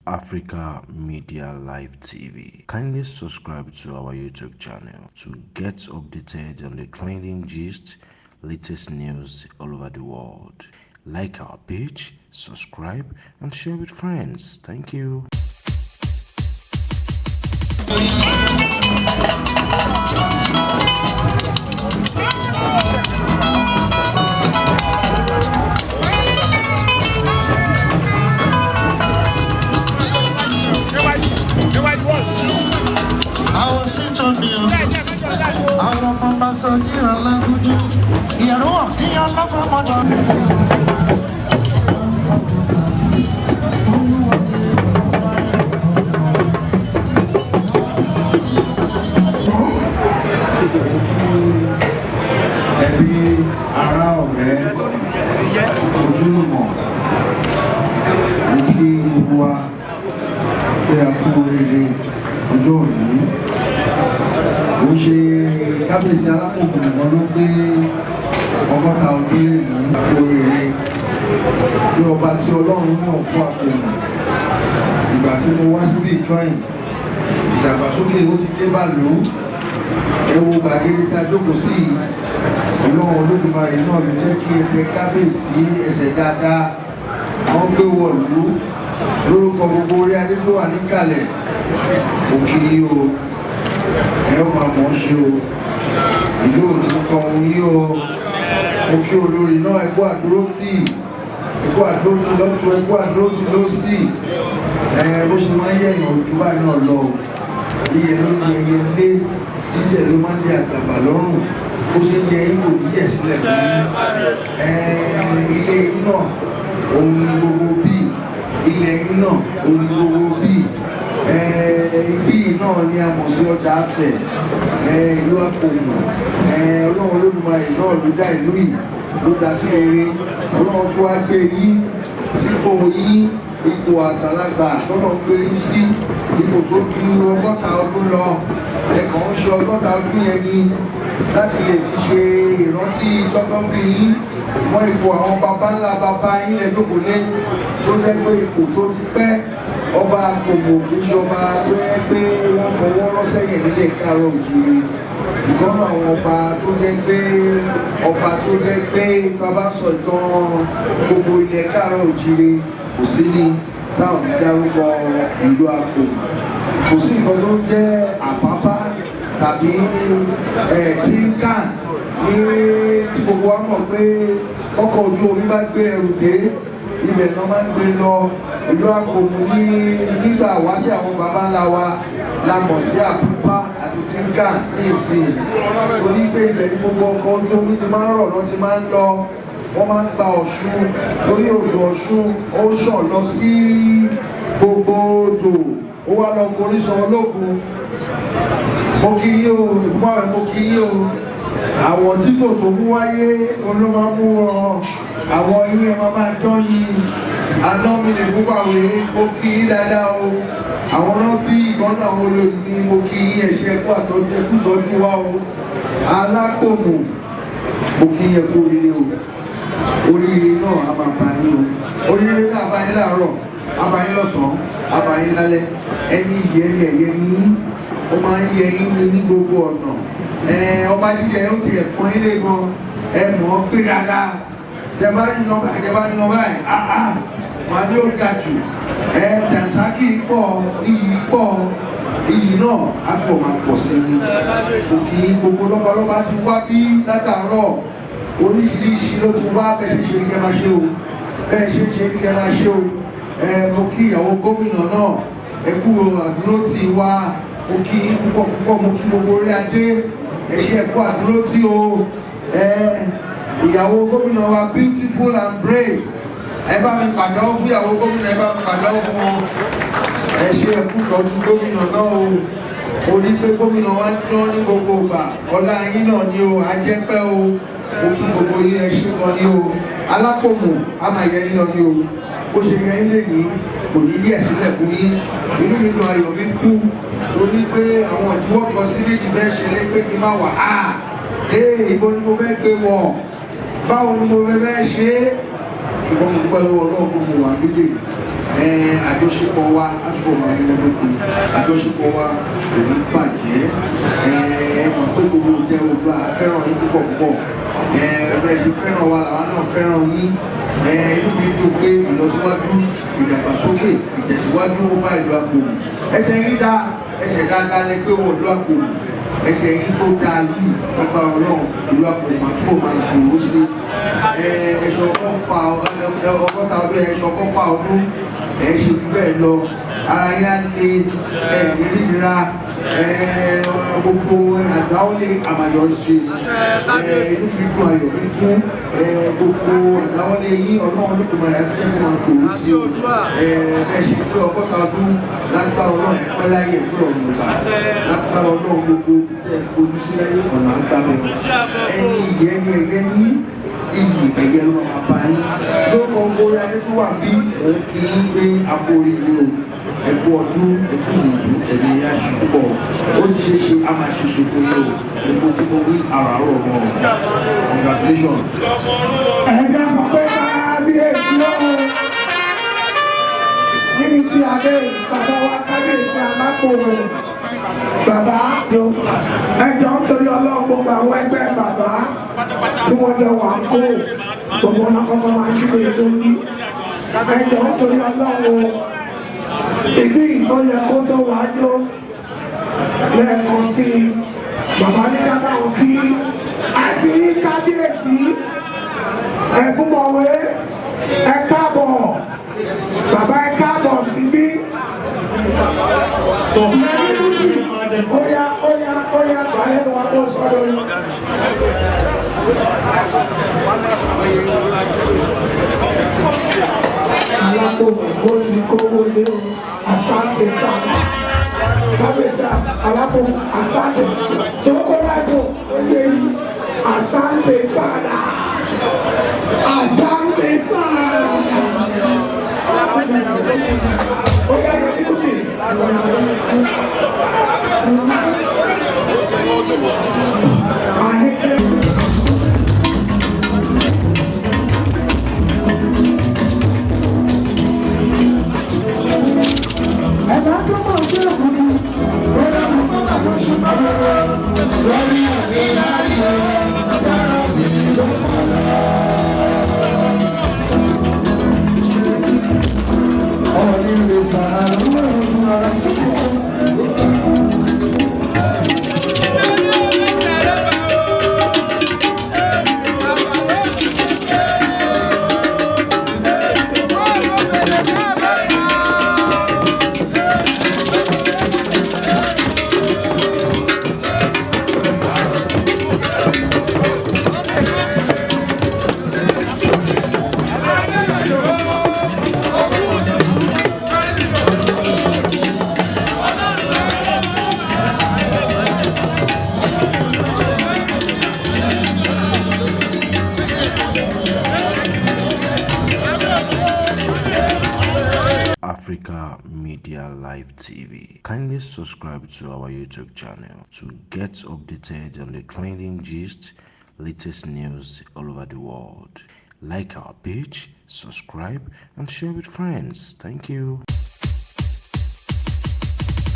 Africa Media Live TV. Kindly subscribe to our YouTube channel to get updated on the trending gist, latest news all over the world. Like our page, subscribe, and share with friends. Thank you. Àwọn ṣètò mi ò tó sí àwọn ọmọ bá sọ jíra lágúnjú ìyàrá ọ̀kíyàn lọ́fọ̀mọ́jọ. Ẹbí, ará, ọ̀rẹ́, ojúlùmọ̀, mo kí gbogbo wa pé a kú oríire ọjọ́ òní. Ó ṣe kábíyèsí Alápòmù nìkan ló pé 60 ọdún lè ní kú oríire pé ọba tí Ọlọ́run yàn fún Àpòmù. Ìgbà tí mo wá síbí ìkọyìn, ìdàgbàsókè ó ti dé bá lò ó. Ẹ wo gbàgede tí a jókòó sí yìí. Ọlọ́run Olódùmarè náà ló jẹ́ kí ẹsẹ̀ kábíyèsí ẹsẹ̀ dáadáa wọ́n gbé wọ̀lú. Lórúkọ gbogbo orí adé tó wà níkàlẹ̀, òkè yìí o, ẹ ó máa mọ̀ ọ́ ṣe o, ìlú òní kọ ohun yìí o. Mo kí olórí náà, ẹ kú àdúró tì, ẹ kú àdúró tì lọ́tún, ẹ kú àdúró tì lọ́sì. Ẹ bó ṣe máa ń yẹ̀yàn ojú báyìí náà lọ o, iye ló ń yẹ ẹyẹ lé nílẹ̀ ló máa ń dé àgbààgbà lọ́rùn. Bó ṣe ń yẹ yín kò ní yẹ̀ sílẹ̀ fún yín. Ilé yín náà òun ni gbogbo bíi ilẹ̀ yín náà òun ni gbogbo bíi ibí náà ni a mọ̀ sí ọjà Afẹ̀, ìlú Àpòmù. Ọlọ́run Olódùmarè náà ló dá ìlú yìí, ló dá sí rere. Ọlọ́run tó wá gbé yín sípò yín, ipò àgbàlagbà tọ́nà gbé yín sí ipò tó ju 60 ọdún lọ. Ẹ̀kọ́ ń ṣe 60 ọdún yẹn ni láti lè fi ṣe ìrántí tọ́tọ́ bí yín wọ́n ipò àwọn baba ńlá baba yín lẹ́jọ́kọ̀ọ́ lé, tó jẹ́ pé ipò tó ti pẹ́. Ọba Àpòmù kì í ṣe ọba tó yẹ pé wọ́n fọwọ́ rọ́sẹ̀yìn nílẹ̀ káàárọ̀ òjìrì. Ìkọ́nà àwọn ọba tó jẹ́ pé ọba tó jẹ́ pé bàbá sọ ìtàn gbogbo ilẹ̀ káàárọ̀ òjìrì, kò sí ní táwọn ní dárúkọ ìlú Àpòmù. Kò sí nǹkan tó ń jẹ́ Àpápá tàbí ẹ̀ tí ń kà ní tí gbogbo wa mọ̀ pé kọ́kọ́ ojú omi bá gbé ẹrù dé, ibẹ̀ náà máa ń gbé lọ. Ìlú Àpòmù ní nígbà wá sí àwọn baba ńlá wa la mọ̀ sí Àpápá àti Tínkà ní ìsìn, torí pé ibẹ̀ ní gbogbo ọkọ̀ ojú omi ti máa ń rọ̀ lọ́ ti máa ń lọ. Wọ́n máa ń gba Ọ̀ṣun torí odò Ọ̀ṣun ó ṣàn lọ sí gbogbo odò, ó wá lọ forí sọ olókun. Mo kí yí o, mọ́ ẹ, mo kí yí o. Àwọn tí tòótọ́ mú wáyé ló máa mú ọ, àwọn yín ẹ máa máa dán ní aná mi lè mú bàwé. Mo kí yín dáadáa o. Àwọn náà bí ìkànnì àwọn olórí ni mo kí yín. Ẹ̀ṣẹ̀ ẹ̀kú àtọ́jú, ẹ̀kú tọ́jú wa o. Alápòmù, mo kí yín, ẹ̀kú oríire o. Oríire náà a máa bá yín o. Oríire náà a bá yín láàárọ̀, a bá yín lọ́sàn-án, a bá yín lálẹ́. Ẹni ìyẹn ni ẹ̀yẹ ni yín, ó máa ń yẹ yín ní gbogbo ọ̀nà. Ọba jíjẹ ó ti ẹ̀pọ́n ilé gan, ẹ mọ̀ ọ́ pé dáadáa. Jẹ bá yan báyìí, jẹ bá yan báyìí, áá màá ní ó ga jù. Ẹ dànsákì pọ̀, iyì pọ̀, iyì náà á túbọ̀ máa pọ̀ sí i. Òkì gbogbo lọ́balọ́ba ti wá bí látàárọ̀, oríṣiríṣi ló ti wá. Bẹ́ẹ̀ ṣe ṣe ní kẹ́ máa ṣe o, bẹ́ẹ̀ ṣe ṣe ní kẹ́ máa ṣe o. Ẹ mo kí ìyàwó gómìnà náà, ẹ kú àdúró tì wá. Mo kí yín púpọ̀ púpọ̀. Mo kí gbogbo orí adé, ẹ ṣe, ẹ kú àdúró tì o. Ẹ ìyàwó gómìnà wa, beautiful and brave, ẹ bá mi pàtẹ́wọ́ fún ìyàwó gómìnà, ẹ bá mi pàtẹ́wọ́ fún wọn. Ẹ ṣe, ẹ kú tọ́jú gómìnà náà o. Mo rí pé gómìnà wa ń dán ní gbogbo ìgbà. Ọlá yín náà ni o, ajẹ́pẹ́ o. Mo kí gbogbo yín, ẹ ṣe gan ni o. Alápòmù, a máa yẹ yín lọ ni o. Bó ṣe yẹ yín lè ní kò ní yẹ̀ sílẹ̀ fún yín. Inú mi dùn, ayọ̀ mi kú, torí pé àwọn ìdíwọ́ kan sí méjì fẹ́ ṣe lé pé kí n má wà á. Ee, ibo ni mo fẹ́ gbé wọ̀? Báwo ni mo fẹ́ fẹ́ ṣe é? Ṣùgbọ́n mo dúpẹ́ lọ́wọ́ Ọlọ́run pé mo wà nílé. Àjọṣepọ̀ wa á túbọ̀ máa múnádóko, àjọṣepọ̀ wa kò ní bàjẹ́. Ẹ mọ̀ pé gbogbo jẹ́ Oòduà fẹ́ràn yín púpọ̀ púpọ̀. Bẹ́ẹ̀ ṣe fẹ́ràn wa làwa náà fẹ́ràn yín. Inú mi dùn pé ìlọsíwájú, ìdàgbàsókè, ìtẹ̀síwájú ó bá ìlú Àpòmù. Ẹsẹ̀ yín dá ẹsẹ̀ dáadáa lẹ pé wọ́n ìlú Àpòmù. Ẹsẹ̀ yín tó dáa yìí, lágbára Ọlọ́run, ìlú Àpòmù àtúbọ̀ máa gbòòrò sí. Ẹ̀ṣọ́ 60 ọdún, ẹ̀ṣọ́ 120 ọdún, ẹ̀ ṣe jù bẹ́ẹ̀ lọ. Ara yá lé ẹ̀ nírìnira, gbogbo àdáwọlé àmàyọrí sí. Inú mi dùn, ayọ̀ mi kún. Gbogbo àdáwọlé yín, Ọlọ́run Olódùmarè á jẹ́ kó máa gbòòrò sí o. Bẹ́ẹ̀ ṣe pé 60 ọdún, lágbára Ọlọ́run, ẹ̀ pẹ́ láyé fún ọ̀run lọ́ba. Lágbára Ọlọ́run, gbogbo tẹ́ fojú sí láyé, ọ̀nà àgbàmọ̀. Ẹni ìyẹn ní ẹ̀yẹ ní iyì ẹ̀yẹ ló máa bá yín. Lórúkọ orí adé tó wà bí, òun kì í gbé àpò oríire o. Ẹkú ọdún, ẹkú ìyànjú, ẹ̀mí yá ṣe púpọ̀. Ó ti ṣe ṣe, a máa ṣe ṣe fún yín o. Gbogbo tí mo wí àràárọ̀ mọ́ ọ. Congratulations. Ẹ jẹ́ sọ pé kábíyèsí o. Níbi tí a dé, bàbá wa kábíyèsí Alápòmù, bàbá, ẹ jọ̀ọ́, nítorí Ọlọ́run, gbogbo àwọn ẹgbẹ́ bàbá tí wọ́n jọ wà ń kó gbogbo wọn kọ́kọ́ máa ń ṣílẹ̀ ètò ní. Ẹ jọ̀ọ́, nítorí Ọlọ́run o, ìbí ó yẹ kó tó wàá jó lẹ́ẹ̀kan sí i. Bàbá ní ká bá wọn kí àti rí kábíyèsí ẹ̀bùmọ̀wé. Ẹ káàbọ̀ bàbá, ẹ káàbọ̀ síbí. Óyá, óyá, óyá, gbàlẹ́ nu wa kó sọ́dọ̀ yìí. Alápòmù ó ti kówó lé o. Asante sana kábíyèsí Alápòmù, asante. Sokorago oyè yìí, asante sana, asante sana. Óyá, Yẹmí Kútì. I hate it. Ẹ̀dá tó mọ̀ ṣe òkùnkùn bóyá mo bá bàbá ṣe bá bàbá lórí ẹ̀mí lárí ẹ̀ dára mi ló pọ̀ lọ. Ọ̀ọ́ni lè sàánú ara sí tuntun. Africa Media Live TV. Kindly subscribe to our YouTube channel to get updated on the trending gist, latest news all over the world. Like our page, subscribe, and share with friends. Thank you.